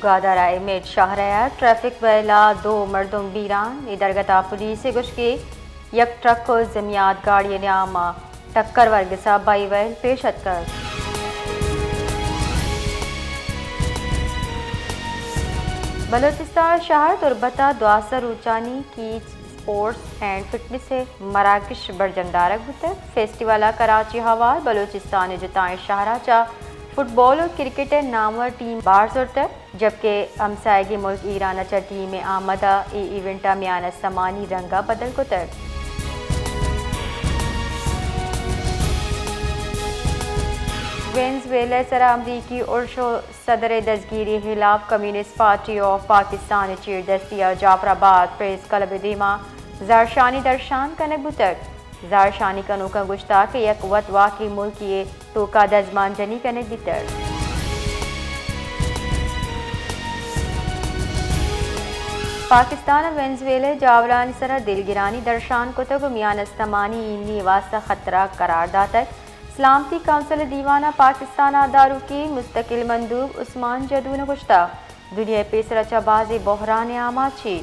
گوادر ءِ مڈ شاہراہ ءَ ٹریفک ویل ءَ دو مردم بیران۔ اے درگت ءَ پولیس ءَ گوشت کہ یک ٹرک ءُ ضمیات گاڑی ءِ نیام ءَ ٹکر ورگ ءَ بائی ویل پیش اتکگ۔ بلوچستان شہر تربت ءَ دوازدہ روچانی کیچ اسپورٹس اینڈ فٹنس ءِ مراگش برجم دارگ بوتگ۔ فیسٹیول ءَ کراچی ءِ ہوار بلوچستان ءِ جتائیں شہراں چہ فٹبال ءُ کرکٹ ءِ نامور ٹیم بہر زرتگ، جبکہ ہمساہگیں ملک ایران ءَ چہ ٹیم آمدہ اے ایونٹ ءَ میان استمانی رنگ ءَ بدل کتگ۔ وینزویلا ءِ سرا امریکی ارش ءُ صدر ءِ دزگیری ءِ ہلاپ کمیونسٹ پارٹی آف پاکستان ءِ چیردستی ءَ جعفر آباد پریس کلب ءِ دیما زہرشانی درشان کنگ بوتگ۔ زہرشانی کنوکاں گوشتگ کہ یک وت واکیں ملکے ءِ توکا دزبان جنی کنگ بیتگ۔ پاکستان ءَ وینزویلا ءِ جاورانی سرا دلگرانی درشان کتگ ءُ میان استمانی ایمنی ءِ واستہ خطرہ قرار داتگ۔ سلامتی کونسل ءِ دیوان ءَ پاکستان ءِ داروکی مستقل مندوب عثمان جدون ءَ گوشتگ، دنیا ءِ پیسر ءَ چہ بازیں بحران ءِ آماچ ایں۔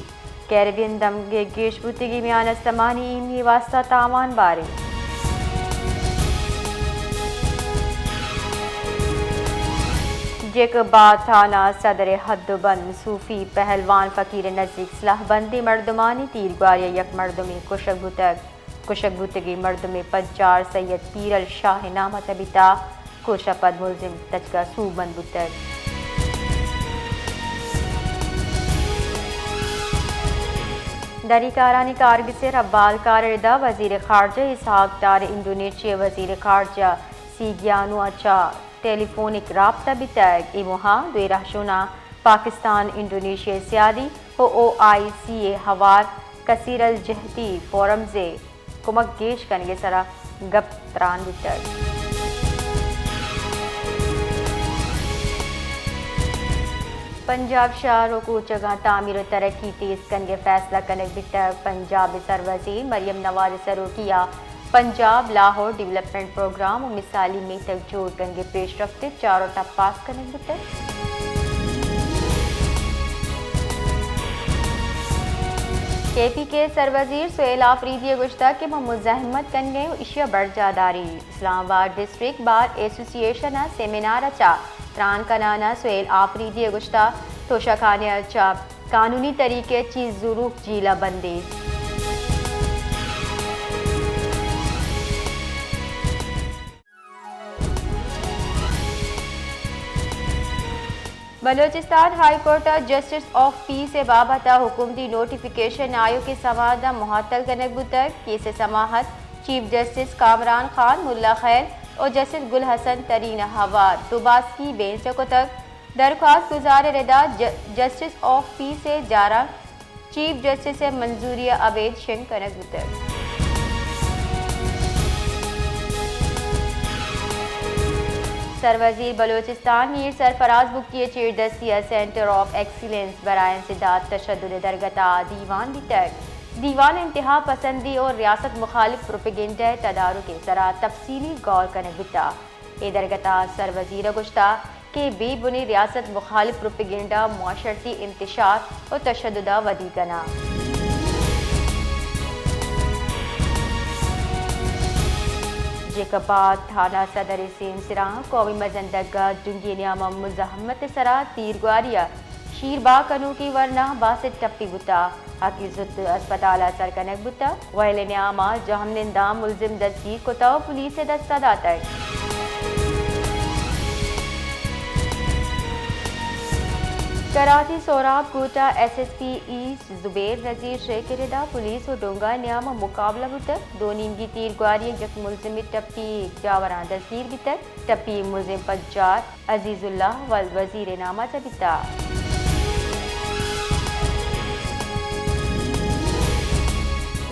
کیریبین دمگ ءِ گیش بوتگی میان استمانی ایمنی ءِ واستہ تاوان باریں۔ جیکب آباد تھانہ صدر ءِ حد ءُ بند صوفی پہلوان فقیر ءِ نزیک سلاہ بندیں مردمانی تیرگواری ءَ یک مردمے کشگ بوتگ۔ کشگ بوتگیں مردم ءِ پجار سید پیرل شاہ ءِ نام ءَ چہ بیتگ۔ کش ءَ پد ملزم تچگ ءَ سوبمند بوتگ۔ دری کارانی کارگس ءِ ربالکار ءِ ردا وزیر خارجہ اسحاق ڈار ءِ انڈونیشیا ءِ وزیر خارجہ سیگیانو ءَ چہ ٹیلی فونک رابطہ بیتگ۔ اے موہ ءَ دوئیں رہشوناں پاکستان انڈونیشیا ءِ سیادی ءُ او آئی سی ءِ ہوار کثیر الجہتی فورمز ءِ کمک گیش کنگ ءِ سرا گپ تران بوتگ۔ پنجاب ءِ شہر ءُ کوچگاں تعمیر ءُ ترقی تیز کنگ ءِ فیصلہ کنگ بیتگ۔ پنجاب ءِ سروزیر مریم نواز ءِ سروکی ءَ پنجاب لاہور ڈویلپمنٹ پروگرام ءُ مثالی میتگ جوڑ کنگ ءِ پیشرفت ءِ چارٹ ءَ پاس کنگ بوتگ۔ کے پی کے ءِ سروزیر سہیل آفریدی ءَ گوشتگ کہ ما مزاحمت کنگ ءَ ایں ءُ ایشی ءَ برجاہ داریں۔ اسلام آباد ڈسٹرکٹ بار ایسوسی ایشن ءِ سیمینار ءَ چہ تران کنان ءَ سہیل آفریدی ءَ گوشتگ، توشہ خانہ ءَ چہ قانونی طریقے ءَ چیز زوروک جیل ءَ بندیت۔ بلوچستان ہائی کورٹ ءَ جسٹس آف پیس ءِ بابت ءَ حکومتی نوٹیفکیشن آیوکیں سماعت ءَ معطل کنگ بوتگ۔ کیس ءِ سماعت چیف جسٹس کامران خان، ملا خیر ءُ جسٹس گل حسن ترین ءِ ہوار دو باسکی بینچ ءَ کتگ۔ درخواست گزار ءِ ردا ج-، جسٹس آف پیس ءِ جارانک چیف جسٹس ءِ منظوری ءَ ابید شنگ کنگ بوتگ۔ سروزیر بلوچستان میر سرفراز بگٹی ءِ چیردستی ءَ سینٹر آف ایکسیلنس برائے انسداد تشدد ءِ درگت ءَ دیوان بیتگ۔ دیوان ءَ انتہا پسندی ءُ ریاست مخالف پروپیگنڈا ءِ تدارک ءِ سرا تفصیلی غور کنگ بوتگ۔ اے درگت ءَ سروزیر ءَ گوشتگ کہ بے بنی ریاست مخالف پروپیگنڈا معاشرتی انتشار ءُ تشدد ءَ ودی کناں۔ جیکب آباد تھانہ صدر ءِ سیمسراں قومی مزن درگاہ ڈنگی ءِ نیام ءَ مزاحمت ءِ سرا تیرگواری ءَ شیرباگ کنوکیں ورنا باسٹ ٹپی بوتگ۔ حقیر زوت ہسپتال ءَ سر کنگ بوتگ۔ ویل ءِ نیام ءَ جہمننداں ملزم دزگیر کتگ ءُ پولیس ءِ دست ءَ داتگ۔ کراچی سہراب کوٹ ءَ ایس ایس پی ایسٹ زبیر نذیر شیخ ءِ ردا پولیس ءُ ڈونگا ءِ نیام ءَ مقابلہ بوتگ۔ دو نیمگی تیرگواری ءَ یک ملزمے ٹپی جاوراں دزگیر بیتگ۔ ٹپی ملزم پجار عزیز اللہ ولد وزیر ءِ نام ءَ چہ بیتگ۔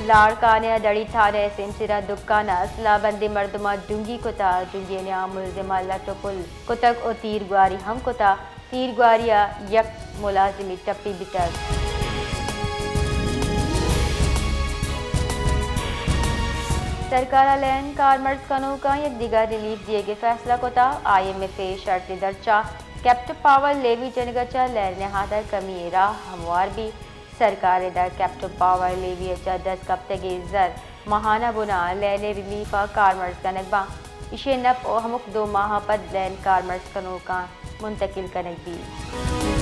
لاڑکانہ ءَ دڑی تھانہ ءِ سیمسرا دکان ءَ سلاہ بندیں مردماں ڈنگی کتگ۔ ڈنگی ءِ نیام ءَ ملزماں لٹ ءُ پل کتگ ءُ تیرگواری ہم کتگ۔ تیرگواری ءَ یک ملازمے ٹپی بیتگ۔ سرکار ءَ لین کارمرز کنوکاں یک دگہ ریلیف دیگ ءِ فیصلہ کتگ۔ آئی ایم ایف ءِ شرط ءِ درچ ءَ کیپٹن پاور لیوی جنگ ءَ چہ لین نہاد ءِ کمی ءِ راہ ہموار بیت۔ سرکار ءِ داں کیپٹن پاور لیوی ءَ چہ دست کپتگیں زر ماہانہ بن ءَ لین ریلیف ءَ کارمرز کنگ باں۔ ایشی ءِ نپ ءَ ہمک دو ماہ ءَ پد لین کارمرز کنوکاں منتقل کنگ بیت۔